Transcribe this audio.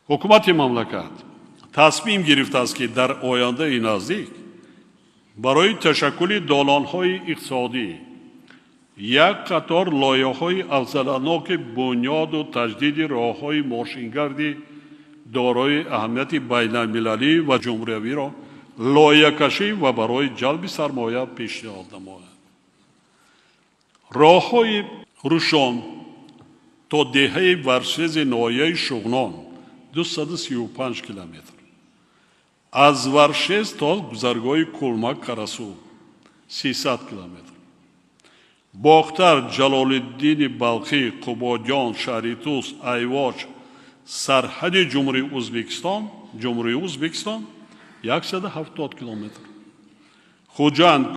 Ҳукумати мамлакат тасмим гирифтааст, ки дар ояндаи наздик барои ташаккули долонҳои иқтисодӣ як қатор лоиҳаҳои афзаланоки бунёду таҷдиди роҳҳои мошингарди дорои аҳамияти байналмилалӣ ва ҷумҳуриявиро лоиҳакашӣ ва барои ҷалби сармоя пешниҳод намояд. Роҳҳои Рушон то деҳаи Варшези ноҳияи Шуғнон 235 километр, аз Варшез то гузаргоҳи Кулмак Қарасу 300 километр, Бохтар, Ҷалолиддини Балхӣ, Қубодиён, Шаҳритус, Айвоч, сарҳади Ҷумҳурии Ӯзбекистон 170 километр, Хуҷанд.